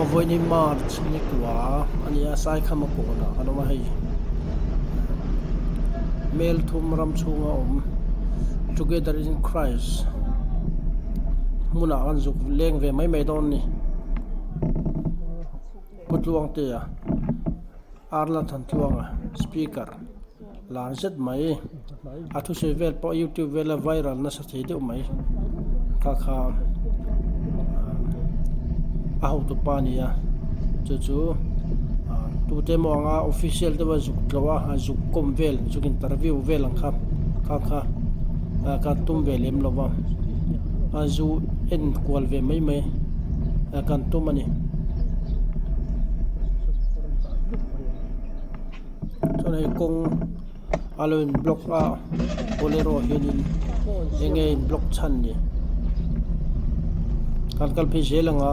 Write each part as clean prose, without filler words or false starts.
Aw vawiin hi March ni kua a ni a Saikhama kawnah kan awm a hei Melthum ram chhunga awm Together in Christ hmunah kan zuk leng ve mai mai dawn a ni Pu Tluangtea Arla Thantluanga speaker lar zet mai a thusawi vel pawh youtube vela viral nasa thei deuh mai kha kha a hotu pa a ni a chu chu tute emaw anga official deuha zuk tlawh a zuk kawm vel zuk interview vel ang kha kha kha kan tum ve lem lo va a zu en kual ve mai mai kan tum a ni. Chuan hei kawng a lo in block a bolero hianin eng nge in block chhan ni kan kal phei zel ang a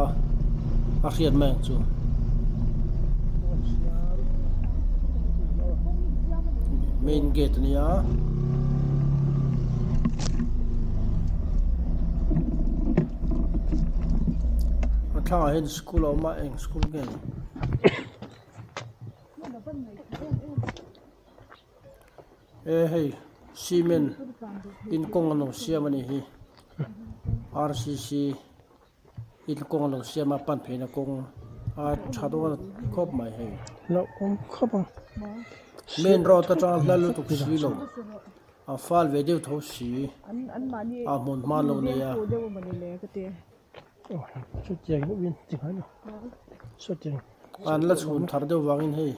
a hriat mai ang chu. Main gate a nia. A thlangah hian school a awm a eng school nge ni. E hei cement in kawng an lo siam a nih hi rcc in kawng an lo siam a pan pheina kawng a tha dawn khawp mai hei. Hlauhawm khawp ang. Main road atanga hla lutuk si lo a fal ve deuh tho si a hmun hma lo nei a. An la chhun thar deuh vangin hei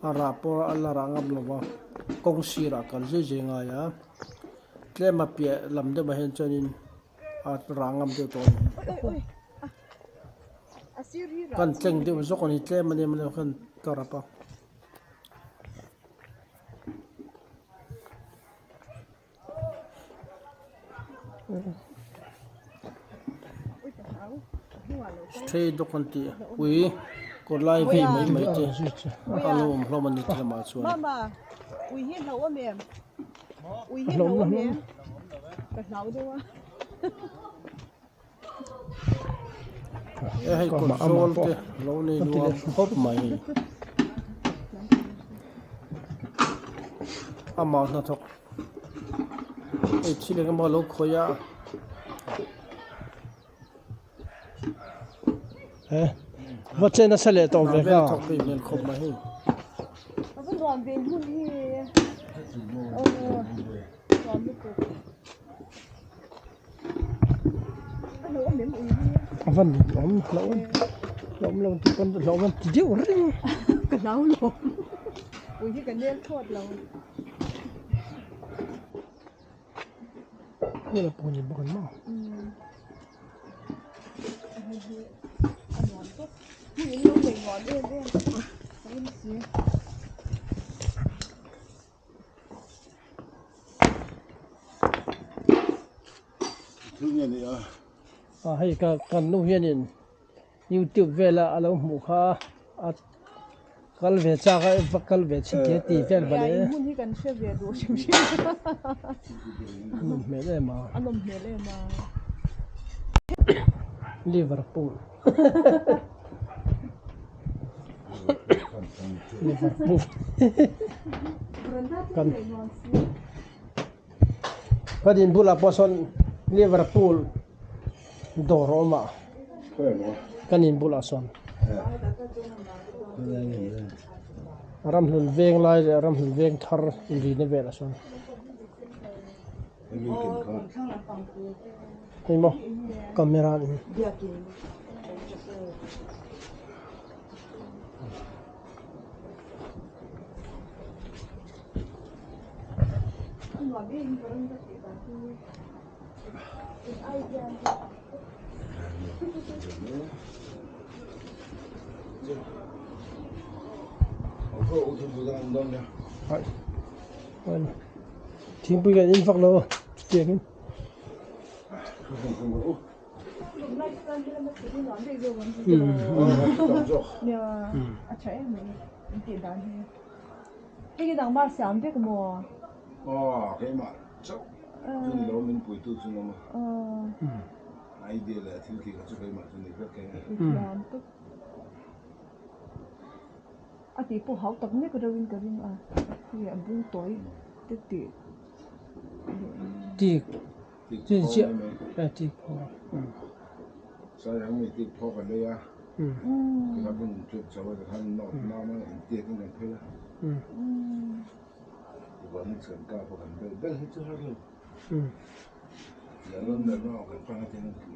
a rah pawh a la rah ngam lo va kawng sirah kal zui zui ngai a tlem a piah lam deuhah hian chuanin a rah ngam deuh tawh a ni kan tleng deuh zawk a ni tlem a ni maw khan ka rap a. Stray dog an tih ui kawr lai vei mai mai te a lo awm hlawm a ni tih lamah chuan. E hei kawt zawl te lo nei nuam khawp mai amah hnathawk hei thil eng emaw alo khawih a. E va che nasa leh tawh ve ka. Thawk peih hmel khawp mai hei. A van awm hlauh a hlauhawm lo tih pawn hlauhawm an ti deuh reng ka hlau lo ui hi ka nel thawt lo hei la pawh ni bawk an maw a nuam tawp hmun in lo nei nuam em em a rem si. A hei ka kan nu hianin youtube vela a lo hmuh kha a kal ve chak a va kal ve chhin te ti vel vale in hmun hi kan hre ve duh hrim hrim a nawm hmel em a a nawm hmel em a Liverpool Liverpool kan ka din bulah pawh sawn Liverpool dawr a awm a kan in bulah sawn ramhlun veng lai leh ramhlun veng thar inrina velah sawn. Hei maw camera in. Thingpui kan in vak lo chutiang in. A tih pawh hau tak nek reuhin ka ring a, hei a bung tawi te tih Tik chin chiah e tik phaw Sai ang mi tik phaw kan lei a, tikhan kan in tluk chho a tikhan nawt mam a intiak in kan phei a, tibuan in kan kap a kan bel bel hi chu har lo, Lalrawn Lalrawn kan pang a tiang an ti.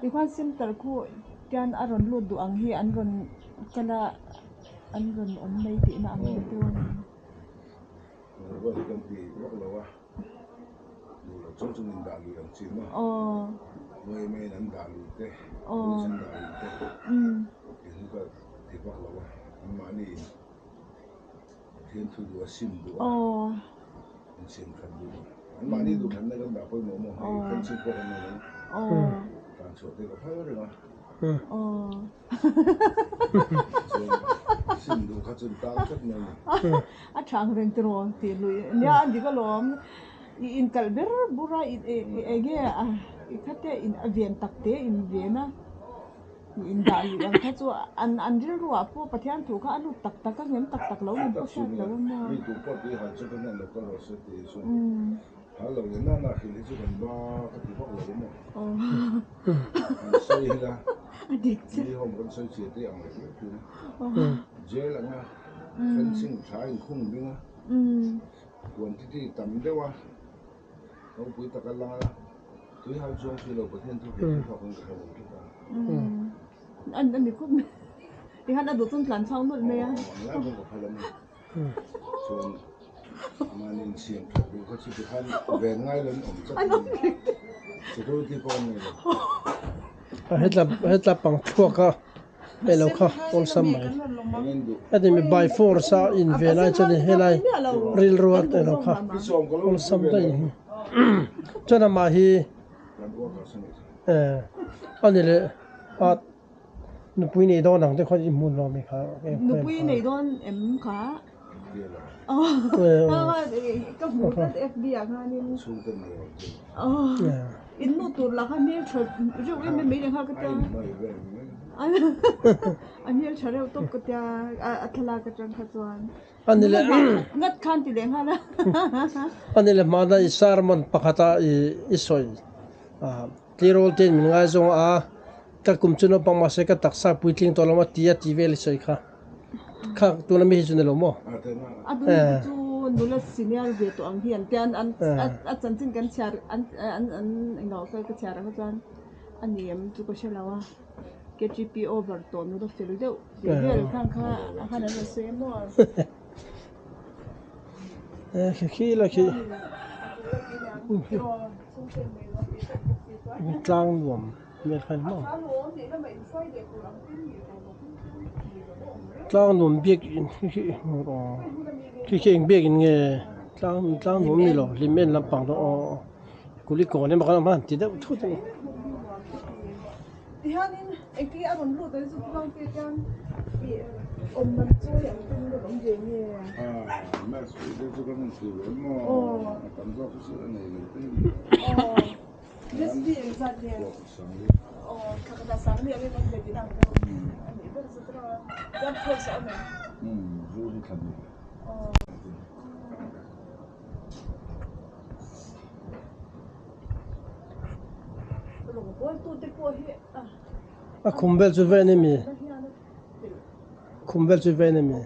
Tikhuan center khu tian a rawn lut duh ang hi an rawn kal a an rawn awm mai tihna ang hi chu a ni. Aw. Aw. Aw. Aw. Aw. A thang reng tiraw tih lui nia a dik alawm i inkalh ber bur a i enge a i khate in a ven tak te in ven a. Indah luih ang kha chu an an rilru ah pawh Pathian thu kha a lut tak tak a ngem tak tak lo in pawh hriat lo a maw. Mi tu pawh tui hal chu ka hnen lo ka rawh se tih chu hal lo leh nana hrilh hi chu kan ba ka ti vak lo a maw. An sawi hi la mi home kan sawi chhiat te ang leh leh thin a. Jail anga fencing tha inkhung ding a quantity tam deuh a. Ropui taka lang a, tui hal chuang si lo Pathian thu hrilh thawk in ka hre lo tlat a. An ani khawp mai. Tihan a duh chuan tlan chhuak nawlh mai a. Aw ang lai pawh ka phal a ni. Chuan mahni insiam that duh kha chu tikhan ven ngai lo in awm tlat a ni. Security pawh an nei lo. Hetla hetla pang thluak a hei lo kha awlsam mai. Heti mi by force a in ve lai chuan helai rilru a hei lo kha awlsam daih hi. Chuan amah hi eh ani leh a nupui nei dawn ang te khawn i hmun lo mi kha. Nupui nei dawn em kha? Ka hmu tlat FB ah khanin. In nu tur lah kha hmel tha reuh em em mai leh nghal ka tia. A hmel tha reuh tawp ka tia a thlalak atang kha chuan. Ngat khan ti leh nghal a. Ani leh hmana i sermon pakhata i sawi tleirawl ten min ngaizawng a ka kum chu naupang mahse ka taksa puitling tawh lo a ti a tih vel i sawi kha. Kha tuna mi hi chu ni lo maw? A dun te chu nula senior ve tawh ang hi an tia an a chanchin kan chhiar an an an englo ka ka chhiar ang kha chuan a ni em chu ka hre lo a KTP over tawh nula fel deuh tih vel khan kha a khan an rawn sawi maw? Khi khi la khi tlang nuam hmel kha ni maw? Tlang nuam biak in khi khi khi khi eng biak in nge tlang tlang nuam ni lo hlim en lampang dawn aw kuli kawn emaw khan a hman ti deuh thut a ni. Tihianin engtin a rawn lut ang chu tlang te hian ih awm man chu hi an tum deuh awm ve nge. Aw. Recipe engzat nge? Aw thla khat ah sang miah em ve tih ang deuh a nih ber chu tawh a chuan pawisa a awm em? Aw. Rawngbawltu te pawh hi a. A khum vel chu ven emi? Khum vel chu ven emi?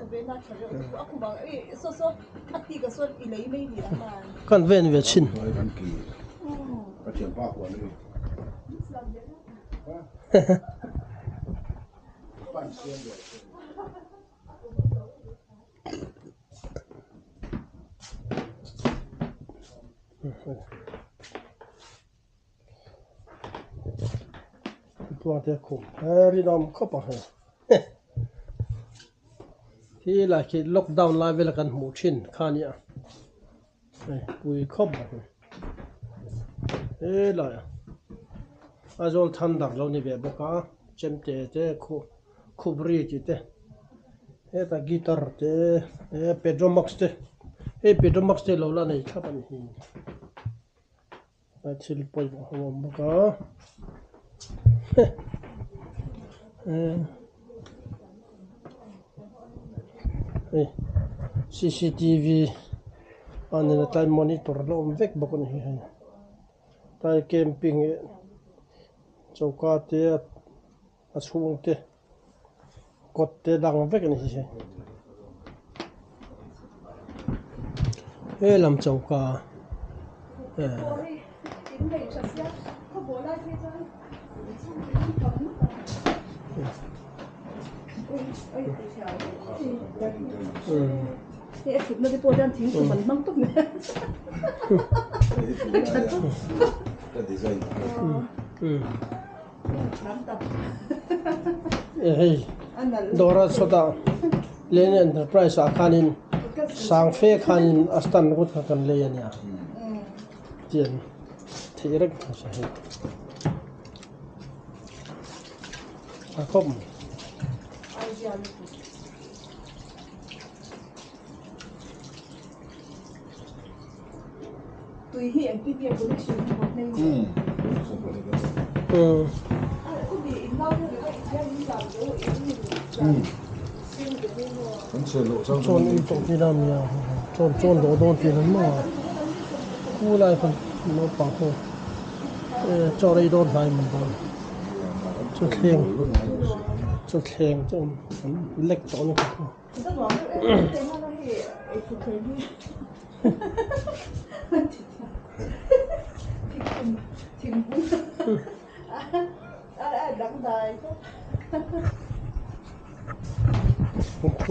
Kan ven ve thin. Tluang te khum rinawm khawp ang hei khi lai khi lockdown lai vela kan hmuh thin kha nia hei pui khawp mai hei helai ah Aizawl thunder lo ni ve bawk a chemte te khupri tih te hetah guitar te petromax te hei petromax te lo la nei thlap a ni hi. A thil pawimawh ho a awm bawk a. Hei cctv a nena tlai monitor la awm vek bawk a ni hei tlai camping eh choka te a chhung te kawt te dang vek a ni hei helam choka eh. Hei dawra chhuatah Lane Enterprise ah khanin sang fe khanin a stand ringawt kha kan lei a nia tiang theih reng hei. A khawp mai. Chawn in tawh tih na nia chawn chawn dawh dawn tih na maw khu lai khan naupang ho chaw rei dawn hnai mai dawn. Chawthleng chawthleng chu an lek tawh a ni kha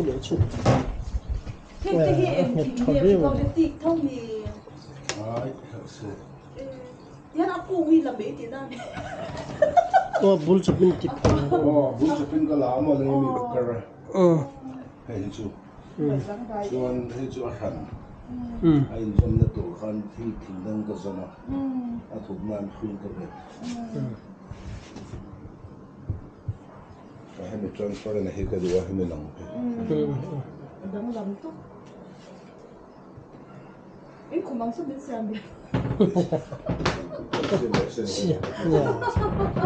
leh chu a nghet tha viau a ni. Aw bul chawpin ti phawng aw bul chawpin ka la a lei mi ka kar a hei hi chu chuan hei chu a hran a inzawmna tur khan thil thing dang ka zawm a a thut nan hrui ka vet a hemi transparent a hi ka duh a hemi lang hi.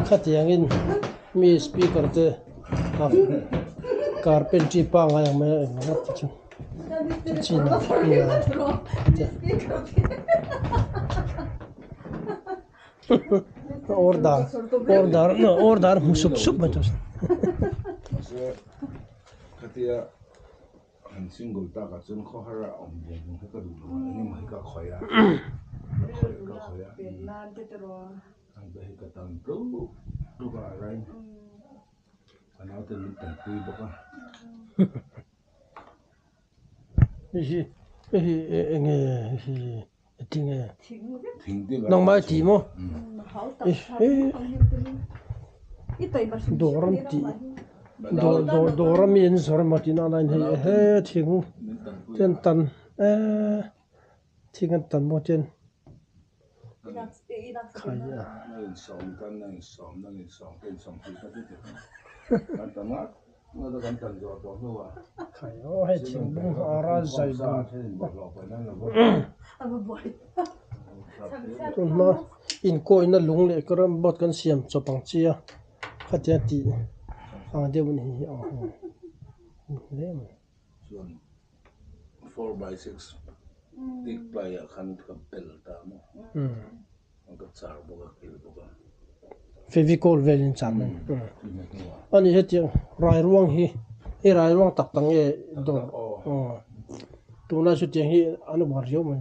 Khatiangin mi speaker te carpentry pangngai ang mai a eng ngawt te chu chin order order order hmu sup sup mai chu. Han single takah chuan khawhar a awm vung vung hi ka duh lo a, engemaw hi ka khawih a, ka khawih ka khawih a, ang te hi ka tan tluk tluk a a rain ka naute min tanpui bawk a. Hei hi hei hi enge hei hi tinge nangmah i ti maw dawr an tih dawr dawr dawr a mi an zawrh emaw tih na laiin hei he thing te an tan eee thing an tan maw ten khai a. Khai aw hei thinlung ara zai bung tun hma inkawina lung leh carrom board kan siam chawp ang chi a khatia tih ang deuh a ni hi ang hle mai. Fevicol vel in char mai a ni hetiang rairuang hi hei rairuang tak tak nge dawr aw tunlai chu tiang hi an uar riau mai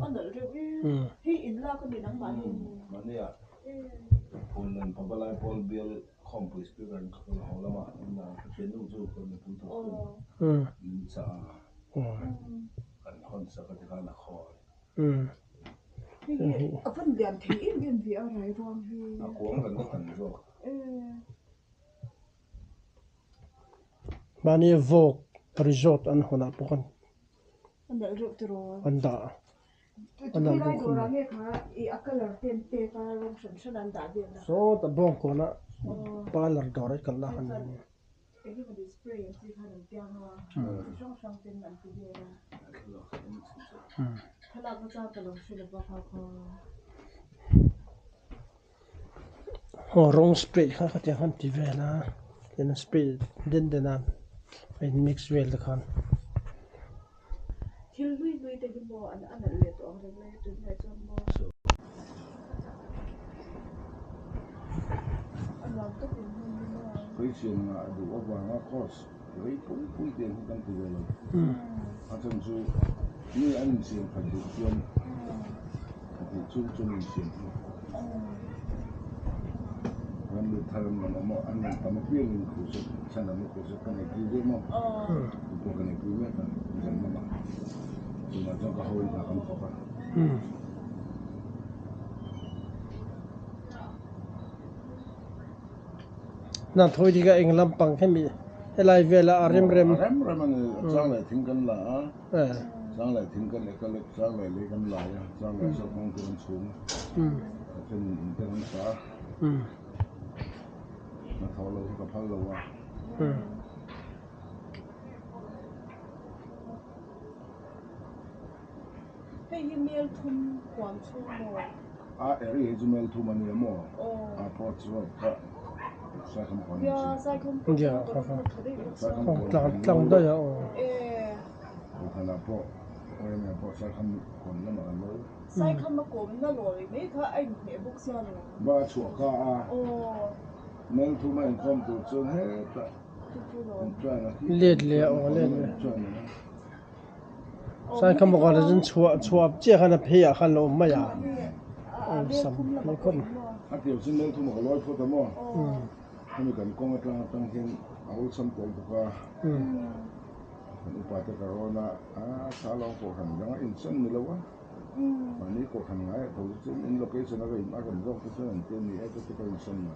Mahni vawk resort an hawn ah pawh khan an dah a an dah bawk a sawtah bawngkawn ah parlour dawr a kalna khan a ni. Aw rawng spray kha khatiang khan ti vel a tin a spray den den a a in mix vel te khan. Thil hlui hlui te hi maw an a nalh leh tawh ang reng mai a tunlai chuan maw. A nuam tawp in hmun hi maw. Christian ngah duh avanga course rei pui pui te hi kan ti ve lo. A chhan chu mi an insiam khat duh chuan a tih chung chuan insiam hi ram lut thar an rawn awm a, an rawn tam apiangin crusade chhan an crusade ka neihpui ve maw? Chu pawh ka neihpui mek a, zan lamah tunah chuan ka hawi hna kan thawk a. Hna thawi dik a eng lampang hemi helai vela a rem rem. A rem rem a ni, chang leh thing kan la a, chang leh thing kan ekalek chang leh lei kan lai a, chang leh sawrkawng te kan chhung a, a thenin in te kan sa a, hna thawh loh hi ka phal lo a. Hei hi mel thum huam chhung maw? A area hi chu mel thum a nia maw? A approach road kha Saikham kawn an Ya, si. Saikham kawn Ya, chu kha ka kha. tha daih bawk sia. Saikham Kawng kawn tlang kan tlang lawi daih a aw. Eh. Kohhranah pawh OMA pawh Saikham kawn lamah kan lawi. Saikham a kawmna lawi mai kha a inhmeh bawk sia lo. Ba a chhuah ka a. Aw. Mel thum a inkhawm tur chuan hetah Chu chu lo. an try na khi Let leh a aw let leh. try na. Saikham bawk ah chuan chhuah chhuah chiah khan a phei ah khan lo awm mai a. Aw sam mai khawp mai. A tir chu mel thum a ka lawi phawt a maw? Hemi kan kawng atang atang hian a awlsam tawh bawk a. Kan upa te ka rawn a, a tha lawng kohhran dang a insawn ni lo a. Mahni kohhran ngai ah tho chu chuan in location a rawn a rawn zawk te chuan an ti a ni e chuti ka insawn lo.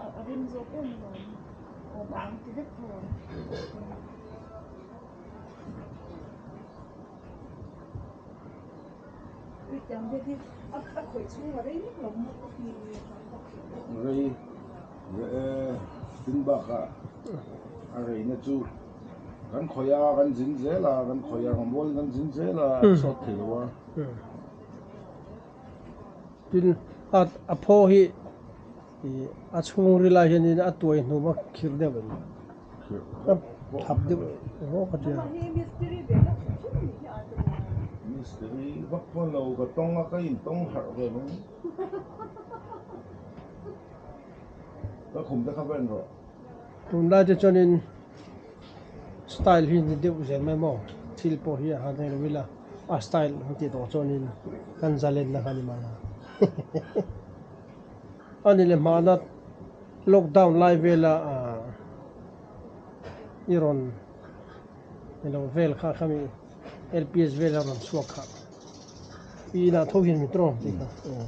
A rem zawk em alawm. Awm ang ti vek tho ang. Rei eh tin bakah a reina chu kan khawih a kan zin zel a kan khawih a kan bual kan zin zel a a chhuak thei lo a. Tin a a phaw hi ih a chhungril ah hianin a tuai hnum a khirh deuh em? A thap deuh rawk a tia. Mystery vak pawh lo ka tawng a ka intawng harh ve mai. Ka khum te kha va en rawh. Tunlai te chuanin style hi ni deuh zel mai maw thil pawh hi a han reng lo ila a style ang tih tawh chuanin kan zalenna kha a ni mai a. A ni leh hmana lockdown lai vela ah i rawn ilo vel kha khami L_P_S vela rawn chhuak kha i inah tho hian min tawng tih kha aw.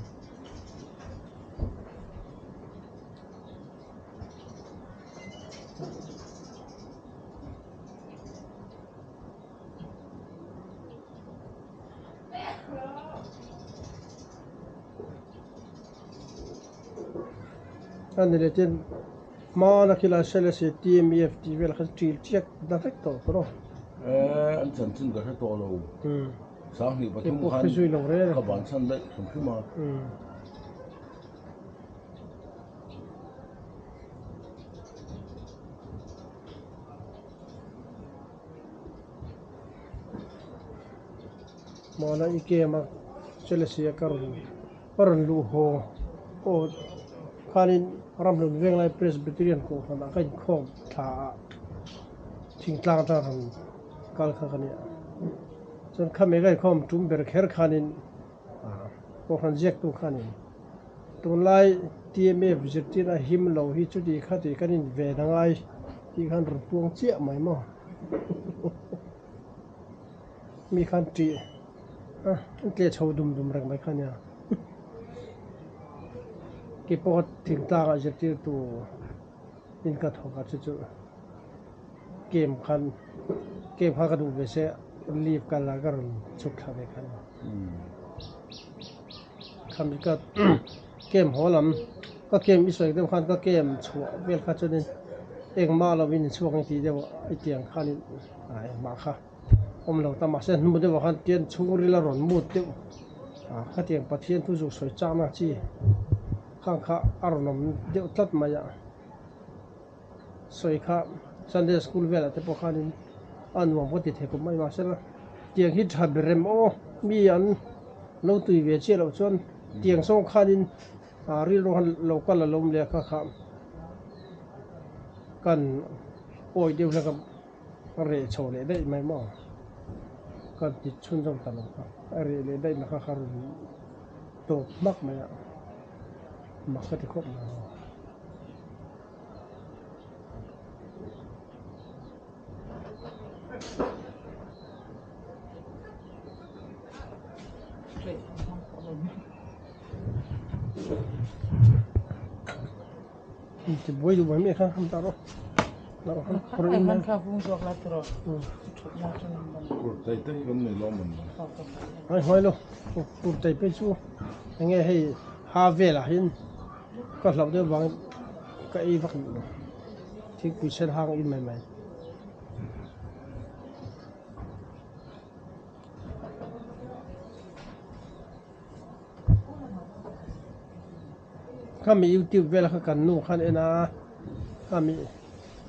A ni leh tin hmana khi lai sele si TMEF tih vel kha ṭil chiak na vek tawh tawh lo. Eh an chanchin ka hre tawh lo. Sanghnih pathum khan ka bansan daih hrim hrim a. Hmana i game a Chelsea a ka rawn ka rawn luh haw aw khanin Ramhlun Venglai Presbyterian Kohhranah ka inkhawm thla a thingtlang atang rawn kal kha ka nia. Chuan khami ka inkhawm tum ber kher khanin Kohhran ziaktu khanin tunlai TMF zirtirna a him lo hi chuti khati kan inven a ngai tih khan rawn puang chiah mai maw. Mi khan ṭih a an tleh chho dum dum reng mai kha nia kei pawh thingtlang ah zirtirtu in ka thawk a chu chu game khan game kha ka duh ve se leave ka la ka rawn chhuk thla ve kha nia khami ka game haw lam ka game i sawi deuh khan ka game chhuah vel kha chuanin engmah lovin inchhuak ang tih deuh i tiang khanin a engmah kha awm lo ta mahse hnu deuhah khan tian chhungril a rawn mut deuh a khatiang Pathian thu zuk sawi chakna chi. Khang kha a rawn awm deuh tlat mai a, sawi kha Sunday school velah te pawh khanin a nuam ka ti thei khawp mai mahsela tiang hi tha ber em aw mi an lo tui ve chiah loh chuan tiang zawng khanin ah rilru han lo kal a lo awm leh a kha kha kan awi deuh hlek a reh chho leh daih mai maw kan ti chhunzawm ta lo kha a reh leh daih mai kha kha rawn tawp hmak mai a mak ka ti khawp mai. Ti buai duh mai mai kha ham ta rawh Ai hnuai lo kur tai phei chu enge hei ha velah hian ka hlauh deuh vangin ka ei vak duh lo thingpui sen hang in mai mai. Khami youtube vel kha kan nu khan en a khami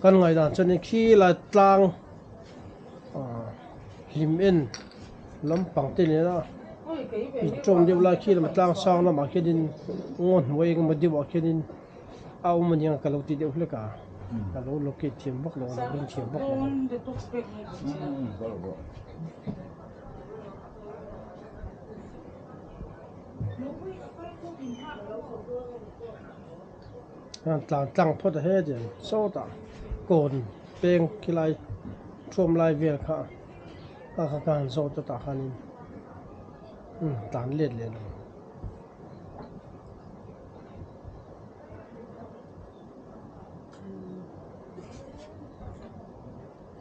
kan ngaihdan chuanin khi lai tlang ah hlim en lampang te nena intawm deuh lai khi lama tlang sang lamah khianin ngaw hnuai engemaw deuhah khianin a awm aniang ka lo ti deuh hlek a ka lo locate thiam vak lo a lo ring thiam vak lo. Tlan tlang phawt a he dian sawtah kawn peng khilai thuam lai vel kha a kha khan zawt a tah khanin tlan let leh lo.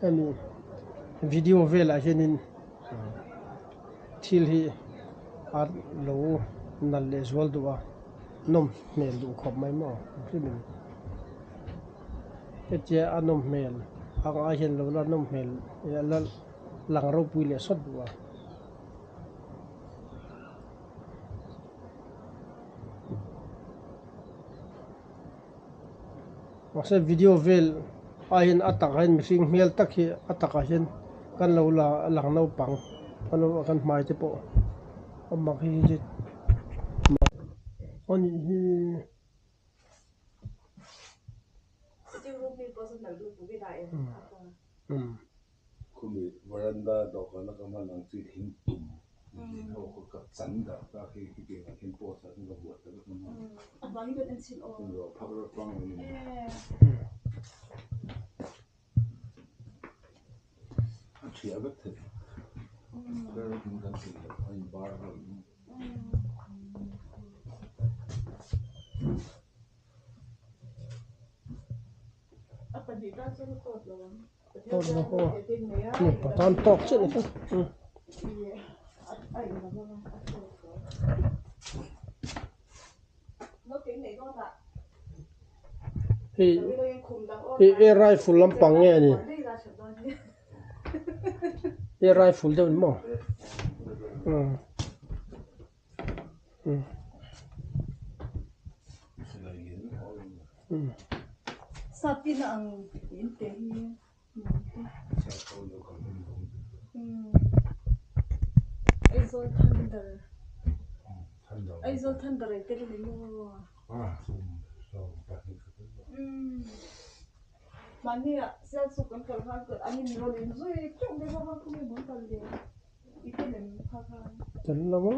Hemi video velah hianin thil hi a lo nalh leh zual duh a nawm hmel duh khawp mai maw hrimin hetia a nawm hmel ang ai hian lo la nawm hmel la lang ropui leh sawt duh a. Mahse video vel aiin a takah hian mihring hmel tak hi a takah hian kan lo la lang naupang kan lo kan hmai te pawh a mak hi hi a nih hi. Khumi veranda dawhkana ka hman ang chi thing tum lian ho kha ka chan darh ta khi khitiang ah khian post ah khian ka buat ta vek ang a. Rawh phak rawh pang ang in. A thiah vek theih. Square in kan tih loh a in bar ho in. Tawk lo aw mipa tan tawk chiah ni kha hei hei air rifle lampang nge ni air rifle deuh ni maw Tel lo a.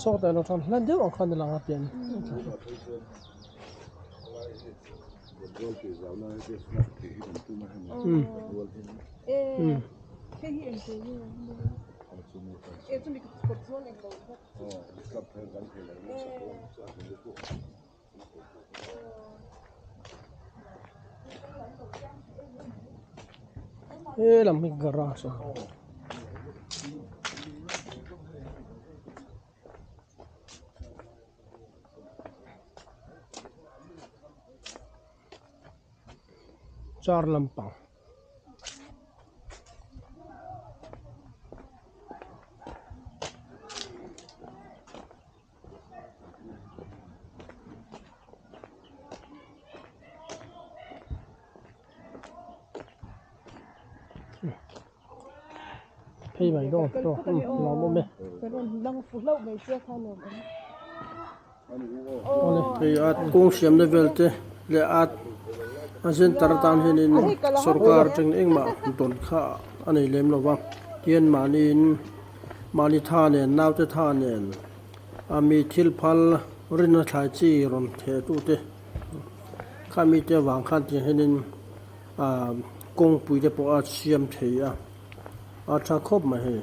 Sawtah lo chuan hla deuh ang khan a lang a pian. He lam hi garage a ni. Cachar lampang. Phei mai dawn tawh lawm awm e. Awle hei a kawng siamna vel te leh a a center atan hianin sorkar atangin engmah dawn kha a nei lem lo va tihian mahniin mahni tha nen naute tha nen a mi thil phal rinna thlai chi rawn theh tute kha mite avang khan tiang hianin ah kawngpui te pawh a siam thei a a tha khawp mai hei.